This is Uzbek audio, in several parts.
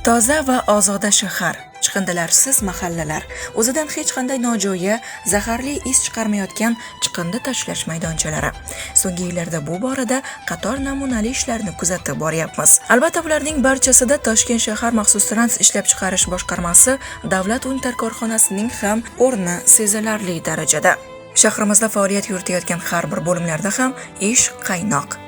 Toza va ozoda shahar, chiqindilarsiz mahallalar, o'zidan hech qanday nojo'ya, zaharli is chiqarmayotgan chiqindi tashlash maydonchalari. So'nggi yillarda bu borada qator namunali ishlarni kuzatib boryapmiz. Albatta, bularning barchasida Toshkent shahar maxsus trans ishlab chiqarish boshqarmasi davlat unitar korxonasining ham o'rni sezilarli darajada. Shahrimizda faoliyat yuritayotgan har bir bo'limlarda ham ish qaynoq.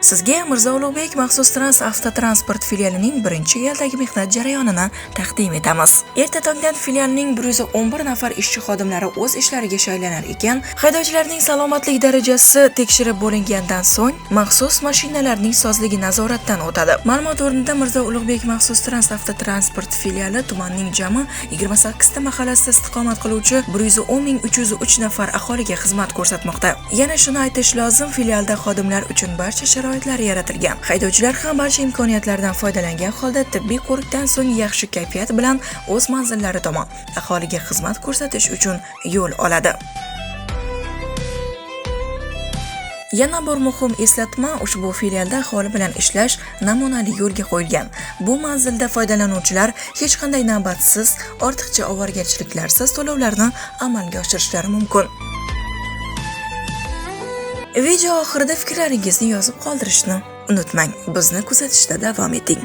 Sizga Mirzo Ulug'bek maxsus trans avtotransport filialining birinchi galdagi mehnat jarayonini taqdim etamiz. Erta tongdan filialning 111 nafar ishchi xodimlari o'z ishlariga shaylanar ekan, haydovchilarning salomatlik darajasi tekshirib bo'lingandan so'ng maxsus mashinalarning sozligi nazoratdan o'tadi. Ma'lumot o'rnida, Mirzo Ulug'bek maxsus trans avtotransport filiali tumanning jami 28 ta mahallasida istiqomat qiluvchi 110 303 nafar aholiga xizmat ko'rsatmoqda. Yana shuni aytish lozim, filialda xodimlar uchun barcha sharoitlar yaratilgan. Haydovchilar ham barcha imkoniyatlardan foydalangan holda tibbiy ko'rikdan so'ng yaxshi kayfiyat bilan o'z manzillari tomon aholiga xizmat ko'rsatish uchun yo'l oladi. Yana bir muhim eslatma, ushbu filialda aholi bilan ishlash namunali yo'lga qo'yilgan. Bu manzilda foydalanuvchilar hech qanday navbatsiz, ortiqcha ovoragarchiliklarsiz to'lovlarni amalga oshirishlari mumkin. Video oxirida fikrlaringizni yozib qoldirishni unutmang. Bizni kuzatishda davom eting.